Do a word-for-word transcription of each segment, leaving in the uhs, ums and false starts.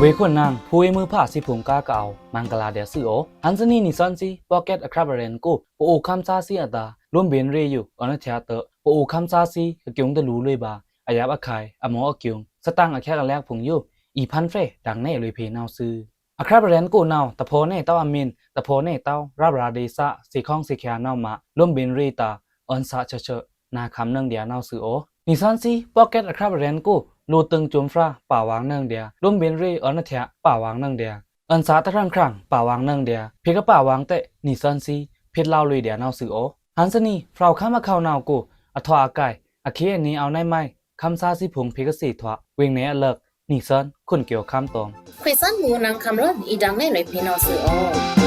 ခွေခွန်နင် ဖူဝေးမွိုးဖါသီးဖိုင်ႏကားကအဝ် မဂ်လာႏဒျာႏသွူသြ။ ဟန်ႏသနီ နီသွဉ်းသီး podcast အခြပ် ရဲဉ်ႏကို ပအိုဝ်ႏခမ်းသားသီးအတာႏ လိုမ်းဗဉ်ႏရေꩻယို အွဉ်ႏအထျꩻတွော့ꩻ ပအိုဝ်ႏခမ်းသားသီး အကျုံႏတလူႏလွေꩻဗာႏ အယပ်ꩻခုဲင်ႏ အမော့အကျုံႏ သတင်ꩻအချက်အလက်ဖိုင်ႏယို အီႏဖန်းဖြယ်ဒင်ႏနယ်လွေꩻဖေႏနဝ်ꩻသွူ။ အခြပ် ရဲဉ်ႏကိုနဝ်ꩻ တဖော်နယ်တဝ်အမင်း တဖော်နယ်တဝ် ရပ်ဗရာႏဒေႏသ သေခေါင်းသေခွာနဝ်ꩻမꩻ လိုမ်းဗဉ်ႏရေꩻတာႏ အွဉ်ႏသꩻချော့ချော့ နာႏခမ်းနွောင်ႏဒျာႏနဝ်ꩻသွူသြ။ နီသွဉ်းသီး podcast အခြပ် ရဲဉ်ႏကို လိုꩻတိုင်ႏစုံႏဖြြား ပါဝါႏနွောင်ႏဒျာႏ လိုမ်းဗဉ်ႏရေꩻ အွဉ်ႏအထျꩻ ပါဝါႏနွောင်ႏဒျာႏ အွဉ်ႏသꩻတခြင်ꩻခြင်ꩻ ပါဝါႏနွောင်ႏဒျာႏ ဖေႏကပါဝါႏတဲ့ နီသွဉ်းသီး ဖေႏလောဝ်လွေꩻဒျာႏနဝ်ꩻသွူသြ။ ဟန်ႏသနီ ဖြောက်ခမ်းအခြပ်နဝ်ꩻကို အထွာအကိုင် အခေအနီအဝ်ႏနယ်မိုက် ခမ်းသားသီးဖိုင်ႏဖေႏကသေထွာ ဝေင်နယ်အလပ် နီသွဉ်း ခွန်ကျော်ခမ်းတောင် ခွေသွဉ်းမူနင်ခမ်းရွိုန်ႏ အီႏဒင်ႏနယ်လွေꩻဖေႏနဝ်ꩻသွူသြ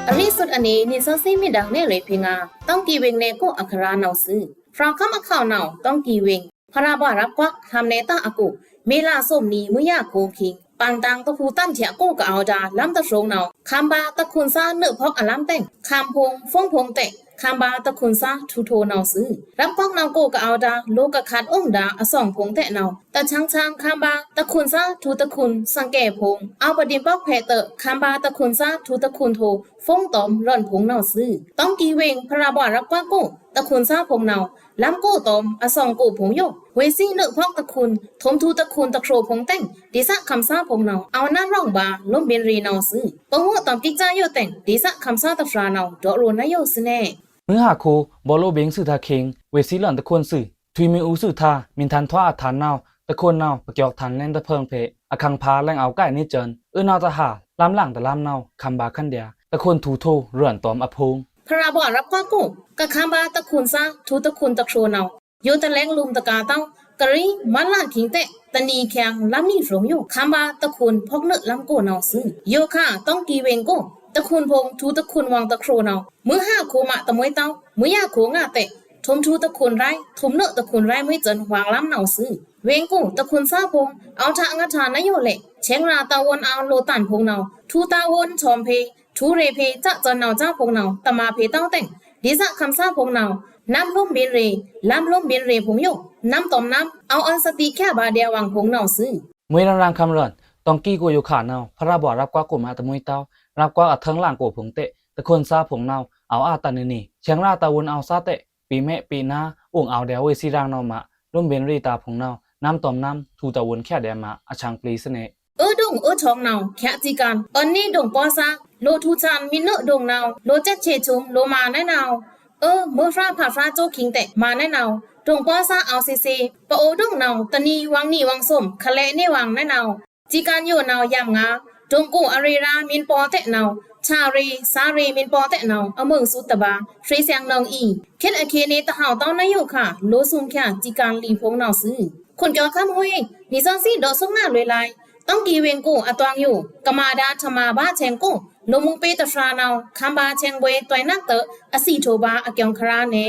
။ အရိꩻသွုတ်းအနီ နီသွဉ်းသီးမီးဒင်ႏနယ်လွေꩻဖေႏငါ တောင်ႏကီꩻဝေင်နယ်ကို အခြပ်နဝ်ꩻသွူ။ ဖြောက်ခမ်းအခြပ်နဝ်ꩻ တောင်ႏကီꩻဝေင် ဖြရာႏဗွာႏရပ်ကွက် ဟံးနယ်တာႏအကို မေလꩻသွမ်နီ မွိုးယဲခိုခိုင် ပန်တင်ႏတဖူႏတန်ႏထျꩻကို ကအဝ်ႏဒါႏ လမ်းတဖြုံႏနဝ်ꩻ ခမ်းဗာႏတခုန်ႏသား နွော့ꩻဖောက်အလမ်းတဲ့င် ခမ်းဖိုင်ႏ ဖိုင်ႏဖိုင်ႏတဲ့င် ခမ်းဗာႏတခုန်ႏသား ထူႏထိုꩻနဝ်ꩻသွူ။ ရပ်ကွက်နဝ်ꩻကို ကအဝ်ႏဒါႏ လိုꩻကခတ်အုံဒါႏ အသွင်ဖိုင်ႏတဲ့င်နဝ်ꩻ တခြင်ꩻခြင်ꩻ ခမ်းဗာႏတခုန်ႏသား ထူႏတခုန်ႏ သင်ꩻကဲဖိုင်ႏ အဝ်ႏပဒိန်ႏပေါက်ဖဲတဲ့င် ခမ်းဗာႏတခုန်ႏသား ထူႏတခုန်ႏထိုꩻ ဖိုင်ႏတွမ်ႏလွောန်ဖိုင်ႏနဝ်ꩻသွူ။ တောင်ႏကီꩻဝေင် ဖြရာႏဗွာႏရပ်ကွက်ကို တခုန်ႏသားဖိုင်ႏနဝ်ꩻ လမ်းကိုတွမ်ႏ အသွင်ကိုဖိုင်ႏယို ဝေးသီးနွော့ꩻဖောက်တခုန်ႏ ထူႏထူႏတခုန်ႏတခြော့ဖိုင်ႏတဲ့င် ဒေႏသခမ်းသားဖိုင်ႏနဝ်ꩻ အဝ်ႏနာႏရောင်ꩻဗာႏ လိုမ်းဗဉ်ႏရေꩻနဝ်ꩻသွူ။ ပငိုꩻတွမ်ႏကိတ်ꩻစာယိုတဲ့င် ဒေႏသခမ်းသားတဖြြာနဝ်ꩻ ဒေါ့ꩻရိုꩻနဝ်ꩻယိုသွူနဲ မွိုးဟါကို ဗော့လိုဗဉ်ႏသွူထါခိင် ဝေးသီးလွောန်တခုန်ႏသွူ ထွေꩻမွေးအူသွူထါ မီးထန်ထွားအထန်နဝ်ꩻ တခုန်ႏနဝ်ꩻ ပကျောက်ထန်ႏလဲဉ်တဖျိင်ꩻဖေႏ အခန်းဖာႏလဲင်ꩻအောဝ်ႏကိုင်ꩻနေႏစွန် အွိုးနဝ်ꩻတဟ လမ်းလင်တလမ်းနဝ်ꩻ ခမ်းဗာႏခန်းႏဒျာႏ တခုန်ႏထူႏထိုꩻ ရွောန်တွမ်ႏအဖိုင်ႏ ဖြရာႏဗွာႏရပ်ကွက်ကို ကခမ်းဗာႏတခုန်ႏသား ထူႏတခုန်ႏတခြော့နဝ်ꩻ ယိုတလဲင်ꩻလုမ်ꩻတကာႏတဝ်း ကရီးမတ်လခိင်တဲ့င် တနံၤခင်း လမ်းမီးဖြုံယို ခမ်းဗာႏတခုန်ႏဖောက်နွော့ꩻလမ်းကိုနဝ်ꩻသွူ။ ယိုခါ တောင်ႏကီꩻဝေင်ကို တခုန်ႏဖိုင်ႏ ထူႏတခုန်ႏဝွင်ႏတခြော့နဝ်ꩻ မွိုးဟါကိုမးတမှွေးတဝ်း မွိုးယဲခိုငါတဲ့င် ထူႏထူႏတခုန်ႏရဲ ထူႏနွော့ꩻတခုန်ႏရဲ မွိုးစွန်ဝွင်ႏလမ်းနဝ်ꩻသွူ။ ဝေင်ကို တခုန်ႏသားဖိုင်ႏ အဝ်ႏထျꩻငါထျꩻနဝ်ꩻယိုလဲ့ ဆဲင်ꩻရာꩻတာႏဝွန်ႏအဝ်ႏလိုꩻတန်ဖိုင်ႏနဝ်ꩻ ထူႏတာႏဝွန်ႏထွမ်ႏဖေႏ ထူႏရေꩻဖေႏ စစန်နဝ်ꩻစဖိုင်ႏနဝ်ꩻ တမꩻဖေႏတဝ်းတဲ့င် ဒေႏသခမ်းသားဖိုင်ႏနဝ်ꩻ နမ်းလိုမ်းဗဉ်ႏရေꩻ လမ်းလိုမ်းဗဉ်ႏရေꩻဖိုင်ႏယို နမ်းတွမ်ႏနမ်း အဝ်ႏအွဉ်ႏသတိဖြာဗာႏဒျာႏဝွင်ႏဖိုင်ႏနဝ်ꩻသွူ။ မွေးရန်ရန်ခမ်းရွိုန်ႏ တောင်ႏကီꩻကိုယိုခါနဝ်ꩻ ဖြရာႏဗွာႏရပ်ကွက်ကိုမးတမှွေးတဝ်း ရပ်ကွက်အထိုင်လင်ကိုဖိုင်ႏတဲ့င် တခုန်ႏသားဖိုင်ႏနဝ်ꩻ အဝ်ႏအတန်နေနေ ဆဲင်ꩻရာꩻတာႏဝွန်ႏအဝ်ႏသားတဲ့င် ပေမဲပေနါ အိုင်အဝ်ႏဒျာႏဝေးသီးရင်နဝ်ꩻမး လိုမ်းဗဉ်ႏရေꩻတာဖိုင်ႏနဝ်ꩻ နမ်းတွမ်ႏနမ်း ထူႏတာႏဝုန်ႏဖြာဒျာႏမး အဆင်ꩻပျီသနဲ အွိုးဒိုင်အွိုးထောင်ႏနဝ်ꩻ ဖြာစတီးကန်း အွဉ်ႏနေဒိုင်ပောသါ လိုꩻထူႏသန်ႏမီးနွော့ꩻဒိုင်ႏနဝ်ꩻ လိုꩻစက်ꩻချေꩻချုမ်ႏ လိုꩻမာႏနဲနဝ်ꩻ အွိုး မွိုးဖြာဖြာဖြာႏကဵုခင်တဲ့င် မာႏနဲနဝ်ꩻ ဒိုင်ပောသါႏအဝ်ႏသေသေ ပအိုဝ်ႏဒိုင်ႏနဝ်ꩻ တနံၤဝွင်ႏနံၤဝွင်ႏသွမ် ခလဲးနေဝွင်ႏနဲနဝ်ꩻ စတီးကန်းယိုနဝ်ꩻယမ်ငါ ဒိုင်ကိုအရေꩻရာꩻမီးပောတဲ့င်နဝ်ꩻ ဆရေꩻ ဆရေꩻမီးပောတဲ့င်နဝ်ꩻ အမုင်ꩻသူတဗာႏ ဖြေꩻသင်ꩻနွောင်ꩻအီ ဖြေꩻအခေႏနေတဟဝ်ꩻတဝ်းနဝ်ꩻယိုခါ လိုꩻသွမ်ဖြာစတီးကန်းလီဖိုင်ႏနဝ်ꩻသွူ။ ခွန်ကျော်ခမ်းဟွေး နီသွဉ်းသီးဒေါ့ꩻသွုံꩻငါလွေꩻလါ တောင်ႏကီꩻဝေင်ကိုအတွင်ꩻယို ကမꩻဒါႏထမꩻဗာႏဆဲင်ꩻကို လိုꩻမူႏပေႏတဖြာနဝ်ꩻ ခမ်းဗာႏဆဲင်ꩻဗွေႏတွဲနက်တဲ့င် အသီꩻထိုꩻဗာႏအကျိုင်ႏခရာနဲ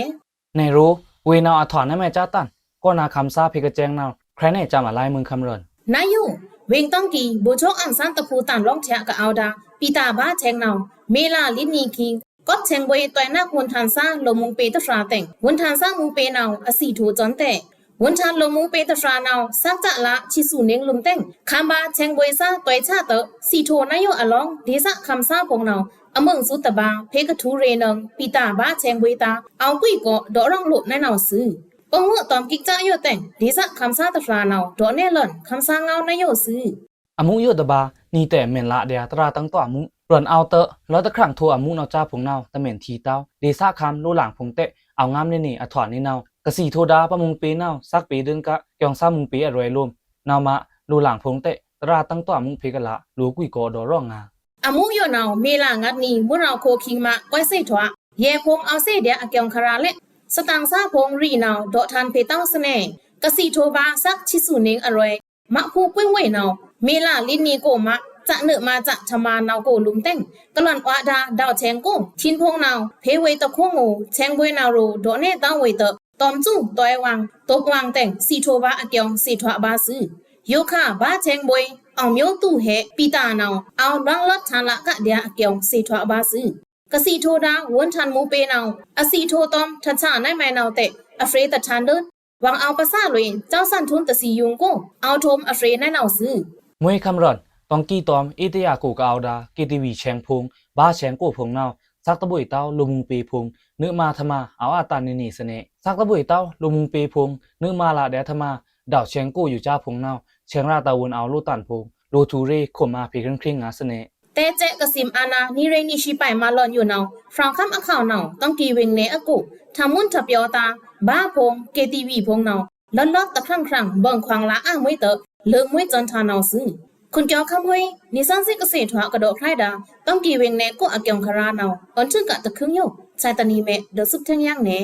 နယ်ရိုး ဝေးနဝ်ꩻအထွာနမဲကျားတန် ကောနာခမ်းသားဖေႏကစဲင်ꩻနဝ်ꩻ ခရဲးနဲကျားမးလါမွိုင်ႏခမ်းရွိုန်ႏ နဝ်ꩻယို ဝေင်တောင်ႏကီꩻ ဗိုလ်ချုပ်အောင်ဆန်းတဖူꩻတန်ႏလောင်းဖြာကအဝ်ႏဒါႏ ပီတာႏဗာႏဆဲင်ꩻနဝ်ꩻ မေလꩻလီနံၤခံ ကောပ်းဆဲင်ꩻဗွေႏတွဲနက်ဝုန်ႏထန်ႏသားလိုꩻမူႏပေႏတဖြာတဲ့င် ဝုန်ႏထန်ႏသားမူႏပေႏနဝ်ꩻ အသီꩻထိုꩻစွန်တဲ့င် ဝုန်ႏထန်ႏလိုꩻမူႏပေႏတဖြာနဝ်ꩻ သက်ꩻကျလꩻဆံသူꩻနွောင်ꩻလုမ်တဲ့င် ခမ်းဗာႏဆဲင်ꩻဗွေႏသားတွဲဆာတဲ့င် သီꩻထိုꩻနဝ်ꩻယိုအလောင်း ဒေႏသခမ်းသားဖိုင်ႏနဝ်ꩻ အမုင်ꩻသူတဗာႏ ဖေႏကထူႏရေꩻနွောင်ꩻ ပီတာႏဗာႏဆဲင်ꩻဗွေႏတာႏ အဝ်ႏကွိုက်ꩻကောꩻ ဒေါ့ꩻရောင်ꩻလိုပ်ꩻနဲနဝ်ꩻသွူ။ ပငိုꩻတွမ်ႏကိတ်ꩻစာယိုတဲ့င် ဒေႏသခမ်းသားတဖြာနဝ်ꩻ ဒေါ့ꩻနဲလွိုန်ꩻ ခမ်းသားငေါနဝ်ꩻယိုသွူ။ အမူယိုတဗာႏ နီတဲမဲန်လဒျာႏ တရာႏတင်းတောꩻအမူ ရွိုန်ႏအဝ်ႏတဲ့င် လီတခြင်ꩻထိုꩻအမူ နဝ်ꩻစဖိုင်ႏနဝ်ꩻ တမဲန်ထီတဲင် ဒေႏသခမ်းလိုꩻလင်ဖိုင်ႏတဲ့င် အဝ်ႏငမ်းနေနေ အထွာနေနဝ်ꩻ ကသီꩻထိုꩻဒါႏ ပမူႏပေႏနဝ်ꩻ သက်ꩻပေႏဒုင်ꩻက ကျိုင်ꩻသားမူႏပေႏအရွဲလုမ် နဝ်ꩻမး လိုꩻလင်ဖိုင်ႏတဲ့င် တရာႏတင်းတောꩻအမူဖေႏကလး လိုꩻကွိုက်ꩻကောꩻ ဒေါ့ꩻရောင်ꩻငါ အမူယိုနဝ်ꩻ မေလꩻငါးနံၤ မွုးရောင်ꩻခိုခိင်မး ကွဲးသေထွာ ယဲဖိုင်ႏအဝ်ႏသေဒျာႏအကျိုင်ႏခရာလဲ့ သတင်ꩻသားဖိုင်ႏရီနဝ်ꩻ ဒေါ့ꩻထန်ႏဖေႏတဝ်းသနဲ ကသီꩻထိုꩻဗာႏ သက်ꩻဆံသူꩻနွောင်ꩻအရွဲ မးဖူးကွိုင်ꩻဝေးနဝ်ꩻ မေလꩻလီနံၤကိုမး သက်ꩻနွော့ꩻမးသက်ꩻထမꩻနဝ်ꩻကိုလုမ်တဲ့င် ကလွိုန်ꩻဝဒါႏ ဒေါ့ꩻဆဲင်ꩻကို ထိန်ဖိုင်ႏနဝ်ꩻ ဖေႏဝေႏတခုံꩻငို ဆဲင်ꩻဗွေႏနဝ်ꩻရေꩻ ဒေါ့ꩻနဲတဝ်းဝေႏတဲ့င် တွမ်ꩻစူးတွဲဝွင်ꩻ တွပ်းဝွင်ꩻတဲ့င် သီꩻထိုꩻဗာႏအကျိုင်ႏ သေထွာဗာႏသွူ။ ယိုခါ ဗာႏဆဲင်ꩻဗွေႏ အောင်မျိုးသူဟဲ ပီတာႏနဝ်ꩻ အဝ်ႏလွင်းလွတ်ꩻထန်ႏလကဒျာႏအကျိုင်ႏ သေထွာဗာႏသွူ။ ကသီꩻထိုꩻဒါႏ ဝုန်ႏထန်ႏမူႏပေႏနဝ်ꩻ အသီꩻထိုꩻတွမ်ႏ ထဆာနဲမဲနဝ်ꩻတဲ့င် အဖြေတထန်ႏဒုင် ဝွံႏအဝ်ႏပစာႏလွေꩻ ကျောင်းစံႏထွန်းတဆံႏယုံႏကို အောက်တိုဘာ အရွေး နုဲင်းနဝ်ꩻသွူ။ မွေးခမ်းရင် တောင်ကြီးတောင် အေးသယကို ကအဝ်ႏဒါ KTV ခြံဖုံ ဘားခြံကိုဖုံနဝ်ꩻ သက်တဘွေတောင်း လိုꩻမူပေဖုံ နွေမါထမါ အောက်အာတန်နေနေစနဲ သက်တဘွေတောင်း လိုꩻမူပေဖုံ နွေမါလဒဲထမါ ဒေါက်ခြံကိုယူကြားဖုံနဝ်ꩻ ခြံရာတာဝန်အောက်လိုꩻတန်ဖုံ လိုꩻထူရေ ခုမ်အာဖေႏရင်ႏရင်ႏငါစနဲ တဲစဲကစိမ်အာဏာ နံꩻရေနံꩻရှီပိုင် မလောင်ယူနဝ်ꩻ ဖြောင်ႏခမ်းအခါနဝ်ꩻ တောင်ကြီးဝေင်နယ်အကို ထမုန်းထပျော်တာ ဘားဖုံ KTV ဖုံနဝ်ꩻ လောလောတခရင်ႏရင်ႏ ဘိုင်ခွင်ႏလအာႏမွေးတ လိုင်ႏမွေးစွန်ႏထာနဝ်ꩻသွူ။ ခွန်ကျော်ခမ်း မွေး နီသွဉ်းစည်းကသေ့ထွာကဒီးဖြိုက်ဒါ တောင်ကြီးဝေင်နယ်ကို အကျိုင်ခရာနဝ်ꩻ အွန်ထုကတခုံယို ဆာတနီမဲ ဒေါ်စုပ်ထင်းယင်းနဲ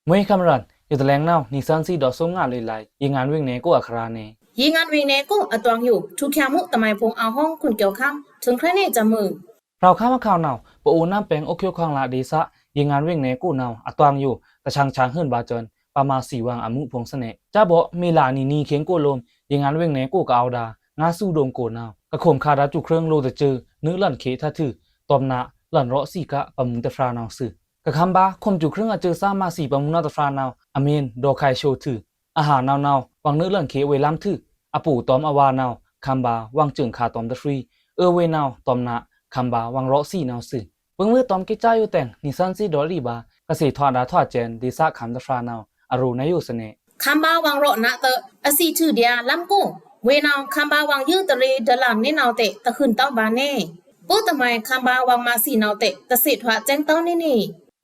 မွေးခမ်းရင် ယိုတလဲင်နဝ်ꩻ နီသွဉ်းစည်းဒေါ်စုပ်ငါလွေꩻလိုင် ရေငန်ဝေင်နယ်ကိုအခရာနဲ ရေငန်ဝေင်နယ်ကို အတွင်ယို ထူႏချာႏမူး တမိုင်ဖုံ အောက်ဟောင်း ခွန်ကျော်ခမ်း ထိုင်ဖြိုက်နဲ စံမို ဖြောင်ႏခမ်းအခါနဝ်ꩻ ပအိုနမ်းပဲင် အိုးချောင်းခွင်ႏလဒေသ ရေငန်ဝေင်နယ်ကိုနဝ်ꩻ အတွင်ယို တချံင်ချံင် ဟိုင်ဘားစွန် ပမာစံဝွံႏအမူး ဖုံစနဲ စဗော့ မေလနီနီ ခင်ကိုလိုမ် ရေငန်ဝေင်နယ်ကို ကအဝ်ႏဒါ ငါးစုဒုံကိုနဝ်ꩻ ကခုမ်ခါဒါစူခရင်ႏ လိုꩻတစွူ နွေလန်ခေတ်ထထူ တွမ်န လန်ရော့ꩻစံက ပမူးတဖြာနဝ်ꩻသွူ။ ကခမ်းဘား ခုမ်စူခရင်ႏအစွူသား မစံပမူးနဝ်ꩻတဖြာနဝ်ꩻ အမင်း ဒေါ်ခိုင်ချို ထူ အဟါနဝ်နဝ်ꩻ ဝွံႏနွေလန်ခေတ် ဝေးလမ်းထူ အပိုတောမ်အဝါနဝ်ꩻ ခမ်းဘားဝွံႏစွူင်ခါတွမ်တဖြူ အဝေးနဝ်ꩻ တွမ်န ခမ်းဘားဝွံႏရော့ꩻစံနဝ်ꩻသွူ။ ပင်းဝွေးတွမ် ကစ်စာယိုတဲင် နီသွဉ်းစည်းဒေါ်ရီဘါ ကသ့ထွာဒါထွာကျဲန် ဒေသခမ်းတဖြာနဝ်ꩻ အရိုးနယိုစနဲ ခမ်းဘားဝွံႏရော့ꩻနတဲ အစံထူဒျာႏလမ်းကို ဝေးနဝ်ꩻ ခမ်းဘားဝွံႏယိုတရေ ဒလန်နဲနဝ်တဲ တဟုန်တောင်းဗာနဲ ပိုတမိုင် ခမ်းဘားဝွံႏမစံနဝ်တဲ တသ့ထွာကျဲန်တောင်းနဲနဲ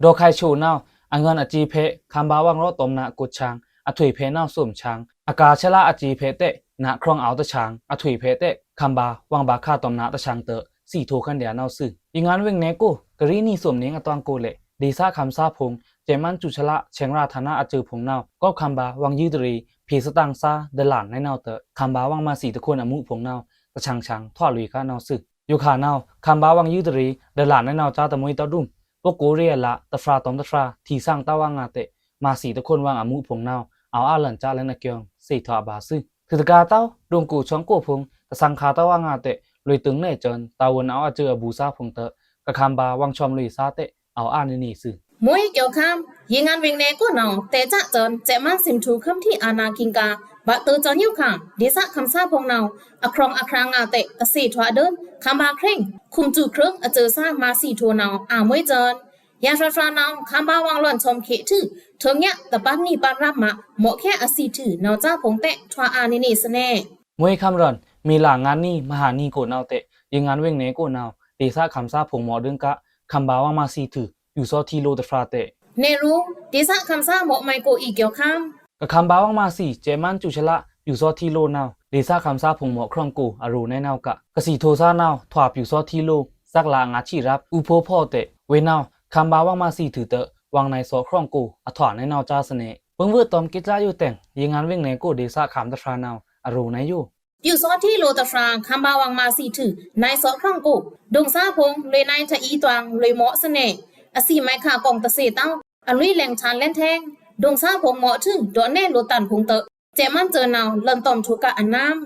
ဒေါ်ခိုင်ချိုနဝ်ꩻ အငွေ့အကြေးဖဲ ခမ်းဘားဝွံႏရော့ꩻတွမ်န ကိုချံင် အထွေဖဲနဝ်ꩻ သွမ်ချံင် အကာဆလအကြေးဖဲတဲ နခရင်ႏအောက်တချံင် အထွေဖဲတဲ ခမ်းဘားဝွံႏဗားခါတွမ်နတချံင်တဲ စံထိုခန်ဒျာနဝ်သွူ။ ရေငန်ဝေင်နယ်ကို ကရီနီသွမ်နင်းအတွင်ကိုလဲ ဒေသခမ်းသားဖုံ ကျဲမန်းကျူချလ ခြံရာဌာနအစွူဖုံနဝ်ꩻ ကော့ꩻခမ်းဘားဝွံႏယိုတရေ ဖေႏသတင်ꩻသား ဒလန်နဲနဝ်တဲ ခမ်းဘားဝွံႏမစံတခွန်ႏအမူးဖုံနဝ်ꩻ တချံင်ချံင် ထွာလွေခါနဝ်သွူ။ ယိုခါနဝ်ꩻ ခမ်းဘားဝွံႏယိုတရေ ဒလန်နဲနဝ်ꩻ စါတမွေးတဒုမ် ပိုကိုရေအလ တဖြာတွမ်တဖြာ ထီႏသင်တဝါငါတဲ မစံတခွန်ႏဝွံႏအမူးဖုံနဝ်ꩻ အောက်အာလန်စါလန်အကျိုင် သ့ထွာဗာသွူ။ ထုတကာတောင်း ဒုံကိုချွံကိုဖုံ တသင်ခါတဝါငါတဲ လွေꩻတိုင်နဲစွန် တာဝန်အောက်အစွူအဘူးသားဖုံတဲ ကခမ်းဘားဝွံႏချွံလွေသားတဲ အောက်အာနဲနဲသွူ။ မွေးကျော်ခမ်း ရေငန်ဝေင်နယ်ကိုနဝ်ꩻ တဲစစွန် ကျဲမန်းစံထူႏခမ်းထီအာဏာကင်ကာ ဗာတဲစွန်ယိုခါ ဒေသခမ်းသားဖုံနဝ်ꩻ အခရင်ႏအခရာငါတဲ တသ့ထွာဒုံ ခမ်းဘားခရင်ႏ ခုမ်စူခရင်ႏအစွူသား မစံထိုနဝ်ꩻ အာႏမွေးစွန် ယံဖြဖြာနဝ်ꩻ ခမ်းဘားဝွံႏလွန်ချွံခေတ်ထူ ထုံညတပန်းနီပန်းရမ်းမ မော့ခဲအစံထူနဝ်ꩻ စါဖုံတဲ ထွာအာနဲနဲစနဲ မွေးခမ်းရင် မေလငါနီ မဟာနီကိုနဝ်တဲ ရေငန်ဝေင်နယ်ကိုနဝ် ဒေသခမ်းသားဖုံမော့ဒုံက ခမ်းဘားဝွံႏမစံထူ ပျူစောထီးလိုတဖြာတဲ နဲရူ ဒေသခမ်းသားမော့မိုင်ကို အီကျော်ခမ်း ကခမ်းဘားဝွံႏမစံ ကျဲမန်းကျူချလ ပျူစောထီးလိုနဝ် ဒေသခမ်းသားဖုံမော့ခရင်ႏကို အရိုးနဲနဝ်က ကစံထိုသားနဝ် ထွာပျူစောထီးလို စက်လငါချီရပ် ဦးဖိုးဖော်တဲ ဝေးနဝ် ခမ်းဘားဝွံႏမစံထူတဲ ဝွံႏနဲသော့ခရင်ႏကို အထွာနဲနဝ်စါစနဲ ပင်းဝွေးတွမ် ကစ်စာယိုတဲင် ရေငန်ဝေင်နယ်ကို ဒေသခမ်းတဖြာနဝ် အရိုးနဲယို ပျူစောထီးလိုတဖြာ ခမ်းဘားဝွံႏမစံထူ နဲသော့ခရင်ႏကို ဒုံသားဖုံ လွေꩻနဲထအီတွင် လွေꩻမော့စနဲ အစံမိုင်ခါကောင်တသ့တောင်း အလွေးလဲင်ထန်လဲင်ထဲင် ဒုံသားဖုံမော့ထူ ဒေါ်နဲလိုတန်ဖုံတဲ ကျဲမန်းစွန်နဝ် လွန်တွမ်ထုကအနမ်း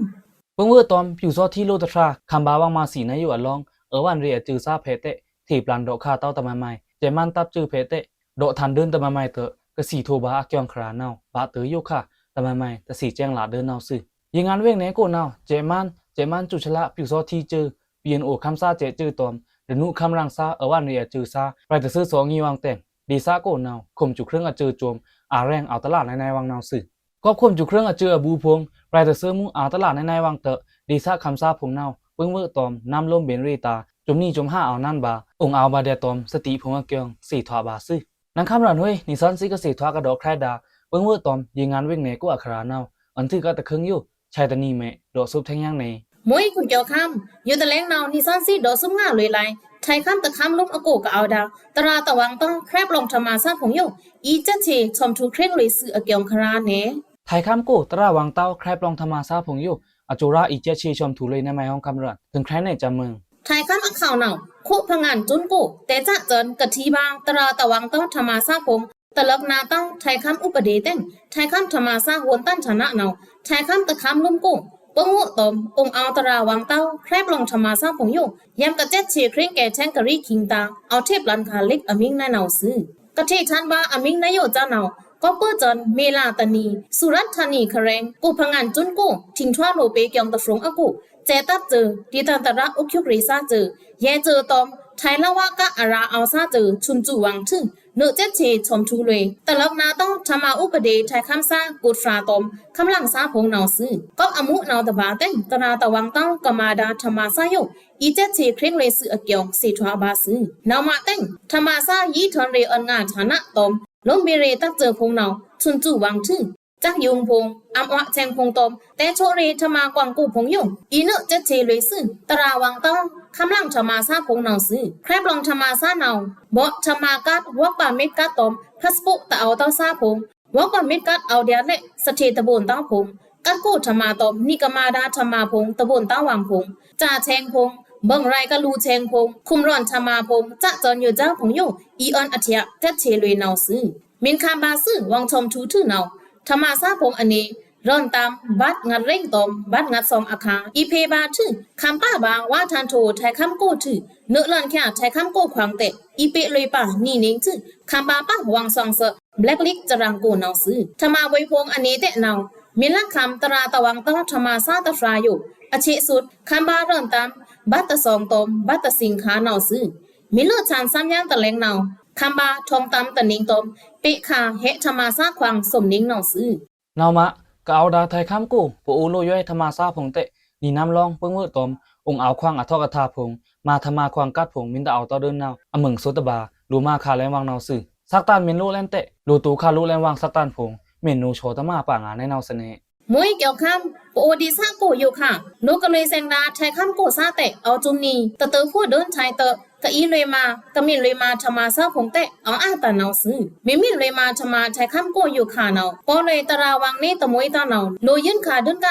ပင်းဝွေးတွမ် ပျူစောထီးလိုတဖြာ ခမ်းဘားဝွံႏမစံနဲယိုအလောင်း အဝွံႏရေအစွူသားဖဲတဲ ထေႏပလန်ဒေါ်ခါတောင်းတမမိုင် ကျဲမန်းတပ်စွူဖဲတဲ ဒေါ်ထန်ဒုံတမမိုင်တဲ ကစံထိုဗာအကျိုင်ခရာနဝ် ဗာတဲယိုခါ တမမိုင် တသ့ကျဲင်လဒုံနဝ်သွူ။ ရေငန်ဝေင်နယ်ကိုနဝ် ကျဲမန်း ကျဲမန်းကျူချလ ပျူစောထီးစွူ ပီအန်အိုခမ်းသားကျဲစွူတွမ် ဒနူခမ်းရင်သား အဝွံႏရေအစွူသား ပရိုက်တသွေးသောငီဝွံႏတဲင် ဒေသကိုနဝ် ခုမ်စူခရင်ႏအစွူစွမ် အာရဲင်အောက်တလါနဲနဲဝွံႏနဝ်သွူ ကော့ꩻခုမ်စူခရင်ႏအစွူအဘူးဖုံ ပရိုက်တသွေးမူး အာတလါနဲနဲဝွံႏတဲ ဒေသခမ်းသားဖုံနဝ် ပင်းဝွေးတွမ် နမ်းလိုမ်းဗဉ်ရေတာ စွမ်နီစွမ်ဟါအောက်နမ်းဗာ အိုင်အောက်ဗာဒျာတွမ် သတိဖုံအကျိုင် သ့ထွာဗာသွူ။ နင်ခမ်းရင်ဝေး နီသွဉ်းစည်းကသ့ထွာကဒီးဖြိုက်ဒါ ပင်းဝွေးတွမ် ရေငန်ဝေင်နယ်ကိုအခရာနဝ် အွန်ထုကတခုံယို ဆာတနီမဲ ဒေါ်စုပ်ထင်းယင်းနဲ မွေးခွန်ကျော်ခမ်း ယိုတလဲင်နဝ် နီသွဉ်းစည်းဒေါ်စုပ်ငါလွေးလိုင် ထဲခမ်းတခမ်းလိုမ်းအကိုကအဝ်ႏဒါ တရာတဝွံႏတောင်း ဖြိုက်ပလောင်ထမါသားဖုံယို အီကျက်ချေ ချွံထူခရင်ႏလွေးသွူအကျိုင်ခရာနဲ ထဲခမ်းကို တရာဝွံႏတောင်း ဖြိုက်ပလောင်ထမါသားဖုံယို အစွူရာအီကျက်ချေ ချွံထူလွေးနဲမဲဟွံခမ်းရင် ထိုင်ဖြိုက်နဲစမိုင် ထဲခမ်းအခါနဝ် ခုဖငန်စွန်ကို တဲစစွန် ကထီဗာ တရာတဝွံႏတောင်း ထမါသားဖုံ တလပ်နတောင်း ထဲခမ်းဥပဒေတဲင် ထဲခမ်းထမါသားဝွန်တန်ထနနဝ် ထဲခမ်းတခမ်းလိုမ်းကို ပင်းဝွေးတွမ် အိုင်အောက်တရာဝွံႏတောင်း ဖြိုက်ပလောင်ထမါသားဖုံယို ယံကကျက်ချေခရင်ႏကဲထဲင်ကရီခိင်တာ အောက်ထေႏပလန်ခါလိပ်အမင်းနဲနဝ်သွူ ကထေထန်ဗာအမင်းနဲယိုစနဝ် ကော့ပို့စွန် မေလတနံၤ သုရတ်ဌာနီခရဲင် ကိုယ်ဖငန်စွန်းကို ထိင်ထွားလိုပေကျင်တဖြုံအကို စဲတပ်စွို ဒေသန္တရဥက္ကဋ္ဌရေစားစွို ရဲစွို တောမ်ႏ ထိုင်လဝကအရာအောင်စားစွို ထွန်စုဝင်ထွို့ နုတ်စက်ချေထွန်ထူလွေ တလောက်နားတောင်း ထမဥပဒေထိုင်ခမ်းစား ကိုယ်ဖြာတောမ်ႏ ခမ်းလင်စားဖုံႏနဝ်ꩻသွူ။ ကော့အမှုနဝ်ꩻတဗာႏတဲင် တရာတဝင်တောင်း ကမ္ဘာဒါထမစားယို အီႏစက်ချေခြိုင်းလွေသွူအကျင် သေထွားဗာႏသွူ။ နဝ်ꩻမးတဲင် ထမစားယီထွန်ရေအွန်ငါဌာနတောမ်ႏ လိုမ်းဗေရေတပ်စွိုဖုံႏနဝ်ꩻ ထွန်စုဝင်ထွို့ စက်ယုံဖုံႏ အမ်ꩻအွတ်ဆဲင်ဖုံႏတောမ်ႏ တဲချိုရေထမကွင်ကိုဖုံႏယို အီႏနုတ်စက်ချေလွေသွူ တရာဝင်တောင်း ခမ်းလင်ထမစားဖုံႏနဝ်ꩻသွူ။ ခြရဲပ်လွင်ထမစားနဝ်ꩻ ဗော့ꩻထမကတ်ꩻ work permitကတ်ꩻတောမ်ႏ ဖတ်စ်ပို့တအောက်တောင်းစားဖုံႏ work permitကတ်ꩻအောက်ဒျာႏလဲ့ စထေတဗုန်တောင်းဖုံႏ ကတ်ꩻကိုထမတောမ်ႏ နီကမ္ဘာဒါထမဖုံႏ တဗုန်တောင်းဝင်ဖုံႏ စာဆဲင်ဖုံႏ ဗွင်ႏရိုင်ကလူဆဲင်ဖုံႏ ခုမ်ရွန်ထမဖုံႏ စစွန်ယိုႏစၢဖုံႏယို အီႏအွန်အထျꩻ စက်ချေလွေနဝ်ꩻသွူ။ မီႏခမ်းဗာႏသွူ ဝင်ထွန်ထူထွို့နဝ်ꩻ ထမစားဖုံႏအနေ ရွန်တမ်ႏ ဗတ်းငတ်းရင်းတောမ်ႏ ဗတ်းငတ်းသွင်အခါ အီႏဖေဗာႏထွို့ ခမ်းပါဗာႏ ဝါထန်ထိုထိုင်ခမ်းကိုထွို့ နုတ်လန်ချာထိုင်ခမ်းကိုခွင်တဲ အီႏပေလွေပါ နီနင်းထွို့ ခမ်းဗာႏပါဝင်သွင်သွို black list စရင်ကိုနဝ်ꩻသွူ။ ထမဗွေဖုံႏအနေတဲနဝ်ꩻ မီႏလခမ်း တရာတဝင်တောင်း ထမစားတဖြာယို အချေသွုတ် ခမ်းဗာႏရွန်တမ်ႏ ဗတ်းတသွင်တောမ်ႏ ဗတ်းတသင်ခါနဝ်ꩻသွူ။ မီႏလွတ်ꩻဆန်ႏသမ်းယင်းတလဲင်နဝ်ꩻ ခမ်းဗာႏထွင်တမ်ႏတနင်းတောမ်ႏ ပေခါဟဲထမစားခွင်သွမ်နင်းနဝ်ꩻသွူ။ နဝ်ꩻမး ကအဝ်ဒါထိုင်ခမ်းကို ပအိုဝ်လိုယွဲထမစားဖုံႏတဲ နီနမ်လောင်းပိူင်ဝွို့တောမ်ႏ အိုင်အောဝ်ခွင်အထောက်အထားဖုံႏ မၤထမခွင်ကတ်ꩻဖုံႏ မီႏတအောက်တောင်းဒိုနဝ်ꩻ အမုင်သွုတ်တဗာႏ လိုမခါလဲဝင်းနဝ်ꩻသွူ။ သတ်းတန်မီႏလိုလဲန်တဲ လိုတူခါလိုလဲန်ဝင်းသတ်းတန်ဖုံႏ မီႏနူဝ်သွောတမပါငါနဲနဝ်ꩻသနဲ မွေးကျော်ခမ်း ပအိုဝ်ဒေသကိုယိုခါ နူကလွေဆဲင်ဒါထိုင်ခမ်းကိုစားတဲ အောက်စွုံနီ တတဝ်ဖိုဒိုန်ထိုင်တဲ ကအီႏလွေမၤ ကမီးလွေမၤထမစားဖုံႏတဲ အောက်အာတန်နဝ်ꩻသွူ။ မီးမီးလွေမၤထမ ထိုင်ခမ်းကိုယိုခါနဝ်ꩻ ပောလွေတရာဝင်နေတမွေးတန်နဝ်ꩻ လိုယိုန်ခါဒိုန်က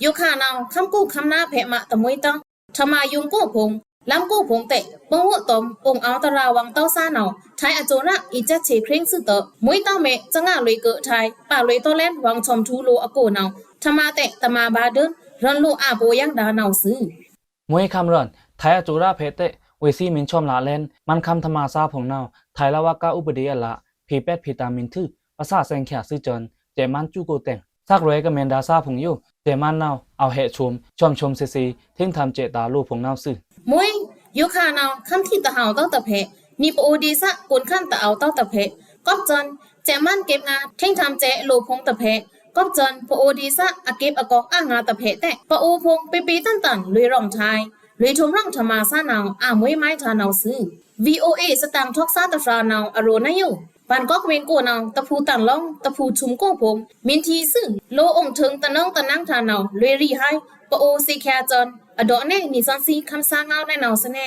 ယိုခါနဝ်ꩻ ခမ်းကိုခမ်းနားဖဲမတမွေးတန် ထမယုံကိုဖုံႏ လမ်းကိုဖုံႏတဲ ပိူင်ဝွို့တောမ်ႏ အိုင်အောဝ်တရာဝင်တောင်းစားနဝ်ꩻ ထိုင်အစိုရအီႏစက်ချေခြိုင်းသွူတဲ မွေးတန်မဲစငါလွေကထိုင် ပါလွေတောလဲန်ဝင်သွမ်ထူလိုအကိုနဝ်ꩻ ထမတဲတမဗာႏဒိုန် ရွန်လိုအာဗိုယင်းဒါနဝ်ꩻသွူ။ မွေးခမ်းရွန် ထိုင်အစိုရဖဲတဲ ဝေသီးမီႏသွမ်လလဲန် မန်းခမ်းထမစားဖုံႏနဝ်ꩻ ထိုင်လဝကဥပဒေအလ ဖေပက်ဖေတမ်မီႏထွို့ ပစာဆဲင်ချာသွူစွန် စဲ့မန်းစူကိုတဲင် သတ်းရွဲကမီးဒါစားဖုံႏယို စဲ့မန်းနဝ်ꩻ အဝ်ဟဲသွမ် သွမ်သွမ်သေသေ ထိင်းထမ်စဲ့တာလိုဖုံႏနဝ်ꩻသွူ။ မွေး ယိုခါနဝ်ꩻ ခမ်းထီတဟဝ်တောင်းတဖဲ နီပအိုဝ်ဒေသ ကွန်ခမ်းတအောက်တောင်းတဖဲ ကော့စွန် စဲ့မန်းက့ပ်ငါ ထိင်းထမ်စဲ့လိုဖုံႏတဖဲ ကော့စွန် ပအိုဝ်ဒေသ အက့ပ်အကောက်အာငါတဖဲတဲ ပအိုဝ်ဖုံႏပေပေတန်တန် လွေရောင်ထိုင် လွေထုမ်ရောင်ထမစားနဝ်ꩻ အမွေးမီးဒါနဝ်ꩻသွူ။ VOA သတင်ꩻထောက်စားတဖြာနဝ်ꩻ အရိုꩻနယို ဗန်ကောက်မီႏကိုနဝ်ꩻ တဖူတန်လောင်း တဖူသွုမ်ကိုဖုံႏ မီႏထီသွူ လိုအိုင်ထိုင်တနွံတနင်တနဝ်ꩻ လွေရီဟိုင် ပအိုဝ်သေချာစွန် အဒေါ့နဲနီသွဉ်းသီး ခမ်းသားငေါ်နဲနဝ်ꩻသနဲ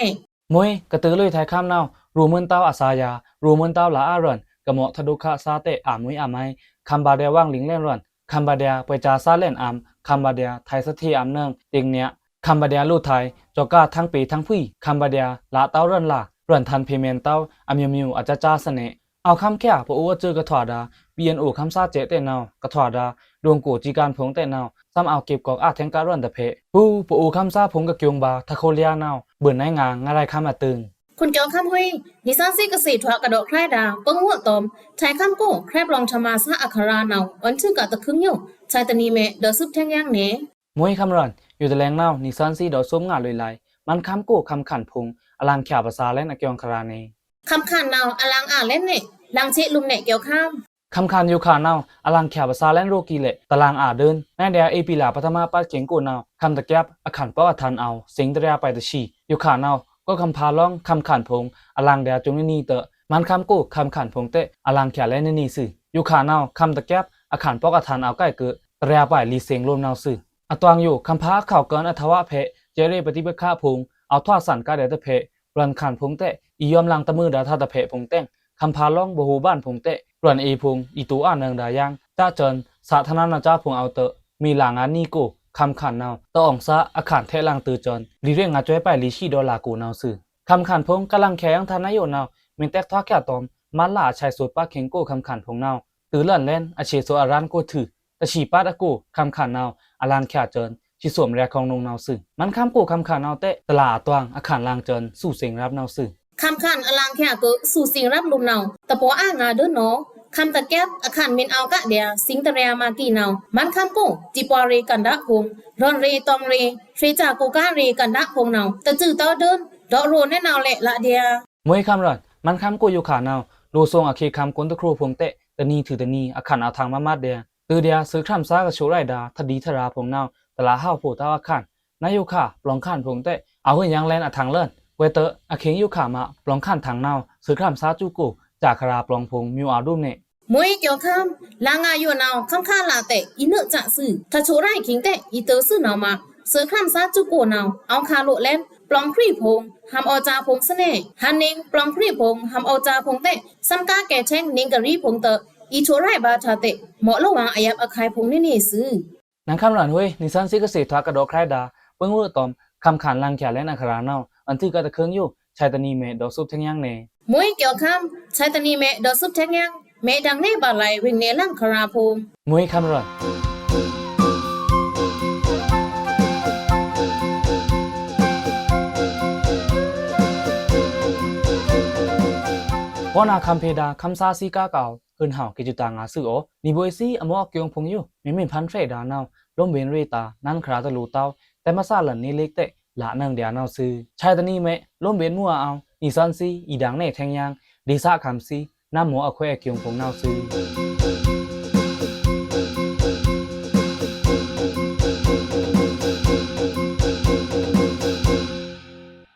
မွေး ကတုလွေထိုင်ခမ်းနဝ်ꩻ ရိုမွန်းတောင်းအသာယာ ရိုမွန်းတောင်းလအာရွန် ကမော့ထဒုခါသားတဲ အမွေးအမီး ခမ်းဗာႏဒျာႏဝင်းလီင်လဲန်ရွန် ခမ်းဗာႏဒျာႏ ပွဲစားစားလဲန်အမ် ခမ်းဗာႏဒျာႏ ထိုင်သထေးအမ်နွံ တိင်ည ခမ်းဗာႏဒျာႏလိုထိုင် စော်ကား ထန်းပေထန်းဖှီ ခမ်းဗာႏဒျာႏ လတောင်းရွန်လ ရွန်ထန်ဖေမန်တောင်း အမျိုးမျိုး အစစသနဲ အဝ်ခမ်းချာ ပအိုဝ်အစွိုကထွာဒါ BNO ခမ်းသားစဲ့တဲနဝ်ꩻ ကထွာဒါ ဒွုံကိုစံးကန်းဖုံႏတဲနဝ်ꩻ သမ်အဝ်က့ပ်ကောက်အာထဲင်ကရွန်တဖဲ ဟူ ပအိုဝ်ခမ်းသားဖုံႏကကျူံဗာႏ ထခိလျာနဝ်ꩻ ဗွိုန်နဲငါ ငရဲခမ်းအတိုင် ခွန်ကျော်ခမ်းဟွေး နီသွဉ်းသီးကသေထွာကဒေါ့ခြရဲဒါ ပိူင်ဝွို့တောမ်ႏ ထိုင်ခမ်းကို ခြရဲပ်လွင်ထမစားအခရာနဝ်ꩻ အွန်ထွုကတခုံႏယို ထိုင်တနံၤမဲ ဒေါ်သုတ်ထင်းယင်းနဲ မွေးခမ်းရွန် ယိုတလဲင်နဝ်ꩻ နီသွဉ်းသီးဒေါ့သုမ်းငါလွေလါ မန်းခမ်းကို ခမ်းခန်ဖုံႏ အလင်ချာပစာလဲန်အကျင်ခြရာနဲ ခမ်းခန်နဝ်ꩻ အလင်အာလဲန်နဲ လင်သေလုမ်နဲကျင်ခြ ခမ်းခန်ယိုခါနဝ်ꩻ အလင်ချာပစာလဲန်ရိုကီလဲ့ တလင်အာဒိုန် နဲဒျာႏ ဧပြီလ ပထမပတ်ချင်ကိုနဝ်ꩻ ခမ်းတကျပ် အခန်ပေါက်အထန်အဝ် သင်တြျားပိုင်တသီ ယိုခါနဝ်ꩻ ကော့ခမ်းဖါလွင် ခမ်းခန်ဖုံႏ အလင်ဒျာႏ စုံနနီတဲ မန်းခမ်းကို ခမ်းခန်ဖုံႏတဲ အလင်ချာလဲန်နနီသွူ ယိုခါနဝ်ꩻ ခမ်းတကျပ် အခန်ပေါက်အထန်အဝ်ကိုက်ကို တြျားပိုင်လီသင်လိုမ်နဝ်သွူ အတွင်ယို ခမ်းဖါအခဝ်ႏကၢၼ်အထဝဖဲ စဲ့ရေပတိပခါဖုံႏ အဝ်ထွာသန်ကဒျာႏတဖဲ ရွန်ခန်ဖုံႏတဲ အီႏယွမ်းလင်တမွိုးဒါထါတဖဲဖုံႏတဲင် ခမ်းဖါလွင်ဗဟူးဗာန်ဖုံႏတဲ ရွန်အေဖုံႏ အီႏတူအာနွံဒါယင်း စစွန် သထနနစါဖုံႏအဝ်တဲ မီးလင်အာနံၤကို ခမ်းခန်နဝ်ꩻ တအောင်သာ အခန်ထဲလင်သွူစွန် လီရေငါစွဲပိုင်လီသီဒေါ်လာကိုနဝ်သွူ ခမ်းခန်ဖုံႏ ကအလင်ချာယင်းထန်နယိုနဝ်ꩻ မီးတဲထွာချာတောမ်ႏ မတ်လအဆဲသွုတ်ပာ်ချင်ကို ခမ်းခန်ဖုံႏနဝ်ꩻ တုလွန်လဲန် အဆဲသွုတ်အရန်ကိုထွူ တသီပတ်အကို ခမ်းခန်နဝ်ꩻ အလင်ချာစွန် သီသွုမ်ရဲခေါင်နုံနဝ်သွူ မန်းခမ်းကို ခမ်းခန်နဝ်တဲ တလါအတွင် အခန်လင်စွန် သူသင်ရပ်နဝ်သွူ ခမ်းခန်အလင်ချာကို သူသင်ရပ်လိုမ်နဝ် တပော်အာငါဒိုန်နဝ် ခမ်တကက် အခန်ႏမ့င်အဝ်ႏကဒျာႏ သိင်ႏတရယာꩻမꩻ်ကီးနဝ်ꩻ မန်းခမ်းကို တီႏပွားရေႏကန္တာႏဖိုင်ႏ ရွောန်ရေတောင်ရေႏ ထေꩻစာကိုကါရေႏကန္တာႏဖိုင်ႏနဝ်ꩻ တစွူးတောဒိုင်း ဒေါ့ꩻရိုꩻနဝ်ꩻလဲ့ꩻလꩻဒျာႏ။ မွေးခမ်းရွတ်ꩻ မန်းခမ်းကိုယိုခါနဝ်ꩻ လိုꩻသောင်ႏအခေႏခမ်း ကွုန်းတခူးဖိုင်ႏတဲ့ တနံၤထိုꩻတနံၤ အခန်ႏအထင်ႏမတ်ꩻမတ်ꩻဒျာႏ တေꩻဒျာႏ သွေးꩻခရမ်ꩻသားက ဆိုပ်ꩻရိုက်ဒါႏ ထဒီသရာဖိုင်ႏနဝ်ꩻ တလꩻဟဝ်ဖိုင်ႏတဝ်းအခန်ႏ နယိုခါ ပလောင်ခန်ႏဖိုင်ႏတဲ့ အဝိုင်ႏယင်းလဲဉ်ႏအထင်ႏလဲဉ်ႏ ဝေးတာ အခင်းယိုခါမး ပလောင်ခန်ႏထင်ႏနဝ်ꩻ သွေးꩻခရမ်ꩻသားစွူးကို စာꩻခရာပလောင်ဖိုင်ႏ မွေးအဝ်ႏဒုမ်ꩻနယ် မွေးကျော်ခမ်း လါငါယိုနဝ်ꩻ ခမ်းခါလꩻတဲ့ အီနုဲ့ꩻစံꩻသွူး ထဆိုပ်ꩻရိုက်ခင်တဲ့ အီႏတဝ်းသွူးနဝ်ꩻမး သွေးꩻခရမ်ꩻသားစွူးကိုနဝ်ꩻ အဝ်ႏခါလိုꩻလဲဉ်ႏ ပလောင်ခရစ်ဖိုင်ႏ ဟံႏအဝ်ႏစာဖိုင်ႏသနဲ ဟန်ႏနင်ꩻ ပလောင်ခရစ်ဖိုင်ႏ ဟံႏအဝ်ႏစာဖိုင်ႏတဲ့ သမ်းကားကဲးချဲင်း နင်ꩻကရီဖိုင်ႏတဝ်း အီႏဆိုပ်ꩻရိုက်ဗာႏထါတဲ့ မော့ꩻလိုဝ်ꩻဝါႏအယပ်ꩻအခုဲင်ဖိုင်ႏနေနေသွူး နင်ႏခမ်းရွတ်ꩻဝေး နီသွဉ်းသီးကသေꩻထွားကဒီးခြဲဒါႏ ပင်းဝွို့ꩻအသွမ် ခမ်ခန်ႏလင်ꩻချာႏလဲဉ်ႏအခရာနဝ်ꩻ အွဉ်ႏထွူကတခုင်းယို ဆာꩻတနံၤမဲာ် ဒေါ့ꩻသွုပ်ꩻထဲင်ယင်းနယ် မွေးကျော်ခမ်း ဆာꩻတနံၤမဲာ် ဒေါ့ꩻသွုပ်ꩻထဲင်ယင်း မဲာ်ဒင်ႏနယ် ဗာႏလဲꩻဝေင်ꩻနယ်လင်ꩻခရာဖိုင်ႏ မွေးခမ်းရွတ်ꩻ ပောနာခမ်းဖေဒါႏ ခမ်းသားသီးကားကဝ် ဟိုင်ꩻဟဝ်ꩻ ကေꩻစွူးတာႏငါသွူးအို နီဗွေႏသီးအမော့အကျိုင်းဖိုင်ႏယို မီမီဖန်းဖြယ်ဒါႏနဝ်ꩻ လိုမ်းဗဉ်ႏရေꩻတာႏ နန်းခရာတလူႏတဝ်း တဲမသလန်နေလိကတဲ့ လꩻနင်ꩻဒျာႏနဝ်ꩻသွူး ဆာꩻတနံၤမဲာ် လိုမ်းဗဉ်ႏမူးအဝ်ႏ နီသွဉ်းသီး အီႏဒင်ႏနယ်ထဲင်ယင်း ဒေႏသခမ်းသီး နမ်းမော့အခွဲအကျိုင်းဖိုင်ႏနဝ်ꩻသွူး